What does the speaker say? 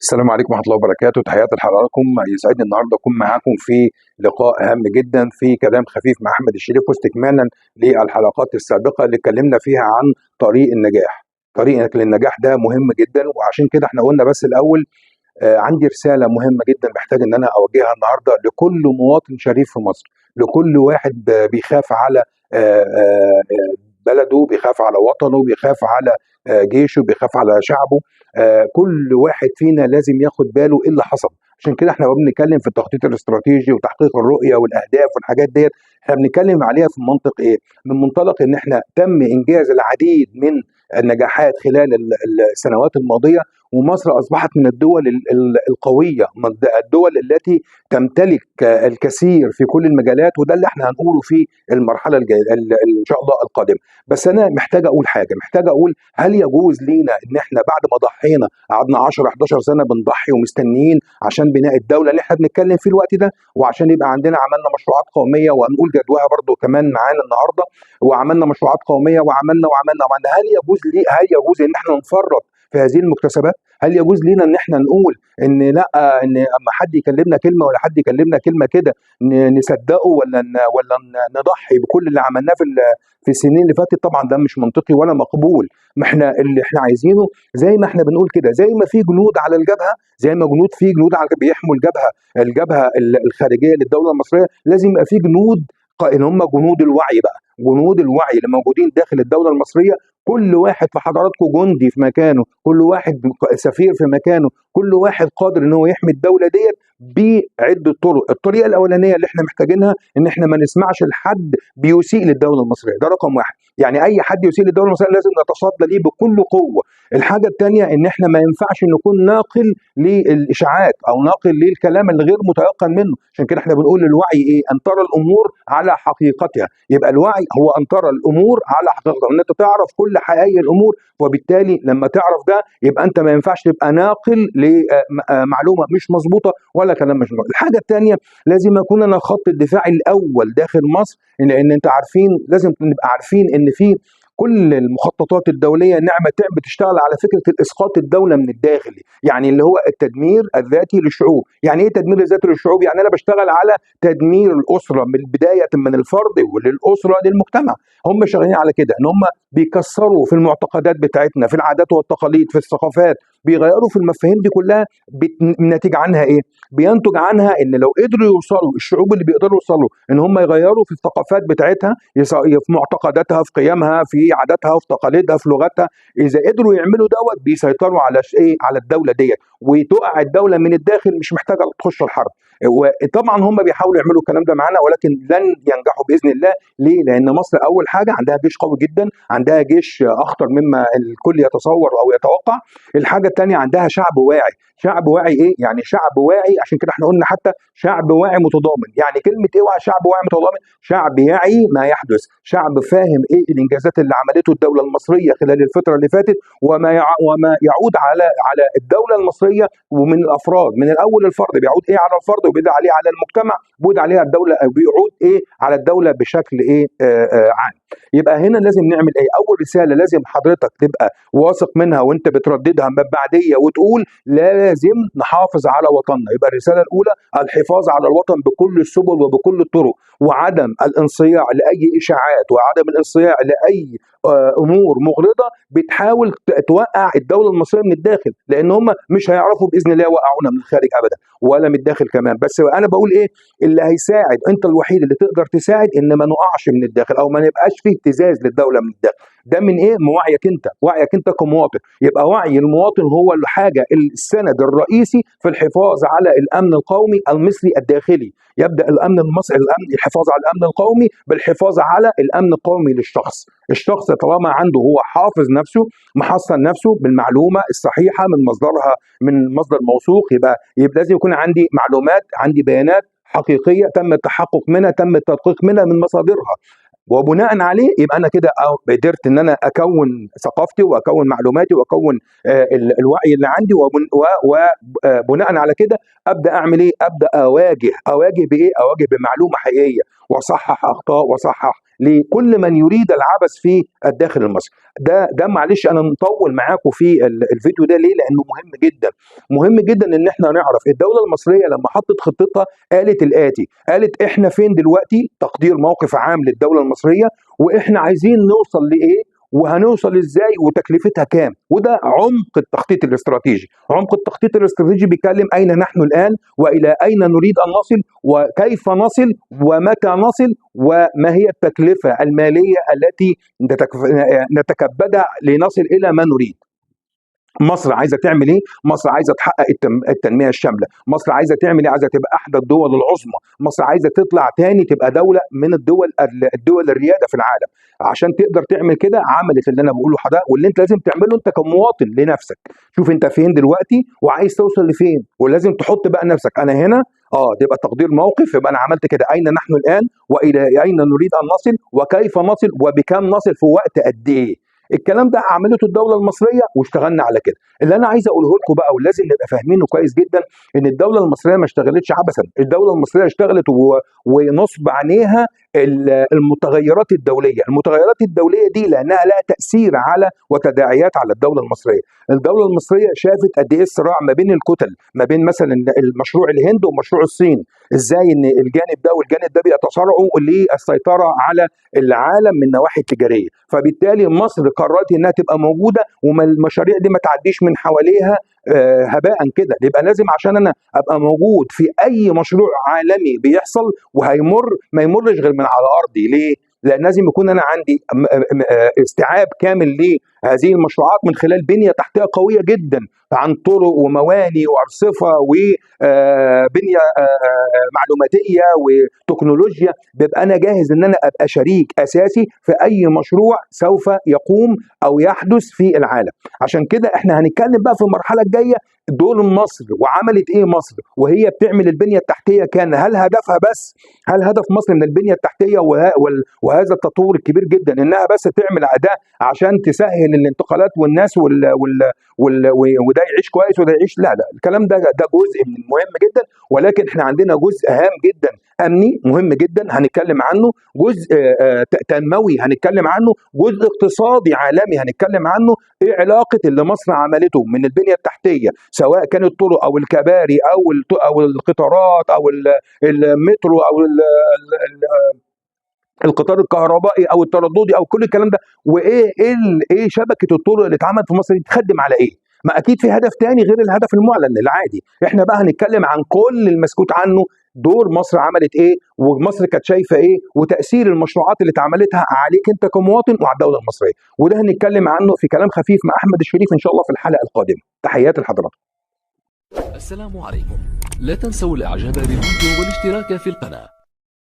السلام عليكم ورحمة الله وبركاته. تحياتي لحضراتكم. يسعدني النهارده أكون معاكم في لقاء هام جدا في كلام خفيف مع أحمد الشريف، واستكمالا للحلقات السابقة اللي اتكلمنا فيها عن طريق النجاح. طريقك للنجاح ده مهم جدا، وعشان كده احنا قلنا بس الأول عندي رسالة مهمة جدا محتاج إن أنا أوجهها النهارده لكل مواطن شريف في مصر، لكل واحد بيخاف على بلده، بيخاف على وطنه، بيخاف على جيشه، بيخاف على شعبه. كل واحد فينا لازم ياخد باله ايه اللي حصل. عشان كده احنا بنتكلم في التخطيط الاستراتيجي وتحقيق الرؤية والاهداف والحاجات ديت، احنا بنتكلم عليها في منطق ايه؟ من منطلق ان احنا تم انجاز العديد من النجاحات خلال السنوات الماضية، ومصر اصبحت من الدول القوية، من الدول التي تمتلك الكثير في كل المجالات، وده اللي احنا هنقوله في المرحلة الجاية ان شاء الله القادمة. بس انا محتاج اقول حاجة، محتاج اقول هل يجوز لينا ان احنا بعد ما ضحينا، قعدنا 10 11 سنة بنضحي ومستنيين عشان بناء الدولة اللي احنا بنتكلم فيه الوقت ده، وعشان يبقى عندنا عملنا مشروعات قومية وهنقول جدواها برضو كمان معانا النهارده، وعملنا مشروعات قومية وعملنا وعملنا وعملنا، هل يجوز ان احنا نفرط في هذه المكتسبات؟ هل يجوز لينا ان احنا نقول ان لا، ان اما حد يكلمنا كلمة ولا حد يكلمنا كلمة كده نصدقه، ولا نضحي بكل اللي عملناه في السنين اللي فاتت؟ طبعا ده مش منطقي ولا مقبول. ما احنا اللي احنا عايزينه زي ما احنا بنقول كده، زي ما في جنود على الجبهة، زي ما جنود في جنود على بيحموا الجبهة الخارجية للدولة المصرية، لازم يبقى في جنود اللي هم جنود الوعي بقى، جنود الوعي اللي موجودين داخل الدولة المصرية. كل واحد في حضراتكم جندي في مكانه، كل واحد سفير في مكانه، كل واحد قادر ان هو يحمي الدولة ديت بعدة طرق. الطريقة الأولانية اللي احنا محتاجينها ان احنا ما نسمعش لحد بيسيء للدولة المصرية، ده رقم واحد. يعني أي حد يسيء للدولة المصرية لازم نتصدى ليه بكل قوة. الحاجة الثانية ان احنا ما ينفعش نكون ناقل للإشاعات أو ناقل للكلام اللي غير متيقن منه. عشان كده احنا بنقول للوعي ايه؟ أن ترى الأمور على حقيقتها. يبقى الوعي هو أن ترى الأمور على حقيقتها، ان انت تعرف كل حقائق الأمور، وبالتالي لما تعرف ده يبقى انت ما ينفعش تبقى ناقل لمعلومة مش مظبوطة ولا كلام مش مظبوط. الحاجة الثانية لازم يكون انا خط الدفاع الأول داخل مصر، لأن انت عارفين، لازم نبقى عارفين ان في كل المخططات الدولية نعمة بتشتغل على فكرة الإسقاط الدولة من الداخل، يعني اللي هو التدمير الذاتي للشعوب. يعني إيه تدمير الذاتي للشعوب؟ يعني أنا بشتغل على تدمير الأسرة من البداية، من الفرد وللأسرة للمجتمع. هم شغالين على كده، إن هم بيكسروا في المعتقدات بتاعتنا، في العادات والتقاليد، في الثقافات، بيغيروا في المفاهيم دي كلها. النتيجة عنها إيه؟ بينتج عنها إن لو قدروا يوصلوا، الشعوب اللي بيقدروا يوصلوا إن هم يغيروا في الثقافات بتاعتها، في معتقداتها، في قيمها، في عاداتها، في تقاليدها، في لغتها، إذا قدروا يعملوا دوت بيسيطروا على إيه؟ على الدولة ديت، وتقع الدولة من الداخل، مش محتاجة تخش الحرب. وطبعا هم بيحاولوا يعملوا الكلام ده معانا، ولكن لن ينجحوا بإذن الله. ليه؟ لأن مصر أول حاجة عندها جيش قوي جدا، عندها جيش أخطر مما الكل يتصور أو يتوقع. الحاجة الثانية عندها شعب واعي. شعب واعي إيه؟ يعني شعب واعي، عشان كده احنا قلنا حتى شعب واعي متضامن. يعني كلمة إيه شعب واعي متضامن؟ شعب يعي ما يحدث، شعب فاهم إيه الإنجازات اللي عملته الدولة المصرية خلال الفترة اللي فاتت، وما يعود على الدولة المصرية ومن الأفراد. من الأول الفرد بيعود إيه على الفرد، وبيعود عليه على المجتمع، بيعود عليها الدولة، بيعود إيه على الدولة بشكل إيه عام. يبقى هنا لازم نعمل إيه؟ أول رسالة لازم حضرتك تبقى واثق منها وأنت بترددها بعدية وتقول لازم نحافظ على وطننا. يبقى الرسالة الأولى الحفاظ على الوطن بكل السبل وبكل الطرق، وعدم الانصياع لأي إشاعات، وعدم الانصياع لأي أمور مغرضة بتحاول توقع الدولة المصرية من الداخل، لأن هم مش هيعرفوا بإذن الله يوقعونا من الخارج أبدا ولا من الداخل كمان. بس أنا بقول إيه اللي هيساعد؟ أنت الوحيد اللي تقدر تساعد إن ما نقعش من الداخل، أو ما نبقاش فيه ابتزاز للدولة من الداخل. ده من إيه؟ من وعيك أنت، وعيك أنت كمواطن. يبقى وعي المواطن هو الحاجة، السند الرئيسي في الحفاظ على الأمن القومي المصري الداخلي. يبدأ الأمن المصري، الأمن، الحفاظ على الأمن القومي بالحفاظ على الأمن القومي للشخص. الشخص طالما عنده هو حافظ نفسه، محصن نفسه بالمعلومة الصحيحة من مصدرها، من مصدر موثوق، يبقى لازم يكون عندي معلومات، عندي بيانات حقيقية تم التحقق منها، تم التدقيق منها من مصادرها، وبناء عليه يبقى انا كده قدرت ان انا اكون ثقافتي واكون معلوماتي واكون الوعي اللي عندي، وبناء على كده ابدا اعمل ايه؟ ابدا اواجه بايه؟ اواجه بمعلومة حقيقية، واصحح اخطاء، واصحح لكل من يريد العبث في الداخل المصري. ده معلش انا مطول معاكم في الفيديو ده ليه؟ لانه مهم جدا، مهم جدا ان احنا نعرف الدولة المصرية لما حطت خطتها قالت الاتي، قالت احنا فين دلوقتي، تقدير موقف عام للدولة المصرية، واحنا عايزين نوصل لايه، وهنوصل ازاي، وتكلفتها كام. وده عمق التخطيط الاستراتيجي. عمق التخطيط الاستراتيجي بيتكلم اين نحن الان، والى اين نريد ان نصل، وكيف نصل، ومتى نصل، وما هي التكلفة المالية التي نتكبدها لنصل الى ما نريد. مصر عايزه تعمل ايه؟ مصر عايزه تحقق التنمية الشاملة، مصر عايزه تعمل ايه؟ عايزه تبقى احدى الدول العظمى، مصر عايزه تطلع تاني تبقى دولة من الدول الرياده في العالم. عشان تقدر تعمل كده عملت اللي انا بقوله حضرتك، واللي انت لازم تعمله انت كمواطن لنفسك. شوف انت فين دلوقتي وعايز توصل لفين، ولازم تحط بقى نفسك انا هنا، تبقى تقدير موقف، يبقى انا عملت كده، اين نحن الان، والى اين نريد ان نصل، وكيف نصل، وبكم نصل، في وقت قد ايه. الكلام ده عملته الدولة المصرية واشتغلنا على كده. اللي انا عايز اقوله لكم بقى ولازم نبقى فاهمينه كويس جدا، ان الدولة المصرية ما اشتغلتش عبثا، الدولة المصرية اشتغلت ونصب عينيها المتغيرات الدولية، المتغيرات الدولية دي لانها لها تاثير على وتداعيات على الدولة المصرية. الدولة المصرية شافت قد ايه الصراع ما بين الكتل، ما بين مثلا المشروع الهند ومشروع الصين، ازاي ان الجانب ده والجانب ده بيتصارعوا للسيطرة على العالم من نواحي التجارية، فبالتالي مصر قررت انها تبقى موجودة وما المشاريع دي ما تعديش من حواليها هباء كده. يبقى لازم عشان انا ابقى موجود في اي مشروع عالمي بيحصل وهيمر، ما يمرش غير من على ارضي. ليه؟ لان لازم يكون انا عندي استيعاب كامل لهذه المشروعات من خلال بنيه تحتيه قوية جدا، عن طرق ومواني وارصفه وبنيه معلوماتيه وتكنولوجيا. بيبقى انا جاهز ان انا ابقى شريك اساسي في اي مشروع سوف يقوم او يحدث في العالم. عشان كده احنا هنتكلم بقى في المرحلة الجاية دور مصر وعملت ايه مصر وهي بتعمل البنية التحتية، كان هل هدفها بس، هل هدف مصر من البنية التحتية وهذا التطور الكبير جدا انها بس تعمل اداء عشان تسهل الانتقالات والناس وده يعيش كويس وده يعيش؟ لا لا، الكلام ده جزء من مهم جدا، ولكن احنا عندنا جزء هام جدا امني مهم جدا هنتكلم عنه، جزء تنموي هنتكلم عنه، جزء اقتصادي عالمي هنتكلم عنه. ايه علاقة اللي مصر عملته من البنية التحتية سواء كانت الطرق او الكباري او القطارات او المترو او القطار الكهربائي او الترددي او كل الكلام ده، وايه ايه ايه شبكة الطرق اللي اتعملت في مصر دي تخدم على ايه؟ ما اكيد في هدف تاني غير الهدف المعلن العادي. احنا بقى هنتكلم عن كل المسكوت عنه، دور مصر عملت ايه، ومصر كانت شايفه ايه، وتاثير المشروعات اللي اتعملتها عليك انت كمواطن وعلى الدولة المصرية، وده هنتكلم عنه في كلام خفيف مع احمد الشريف ان شاء الله في الحلقة القادمة. تحياتي لحضراتكم. السلام عليكم، لا تنسوا الاعجاب بالفيديو والاشتراك في القناة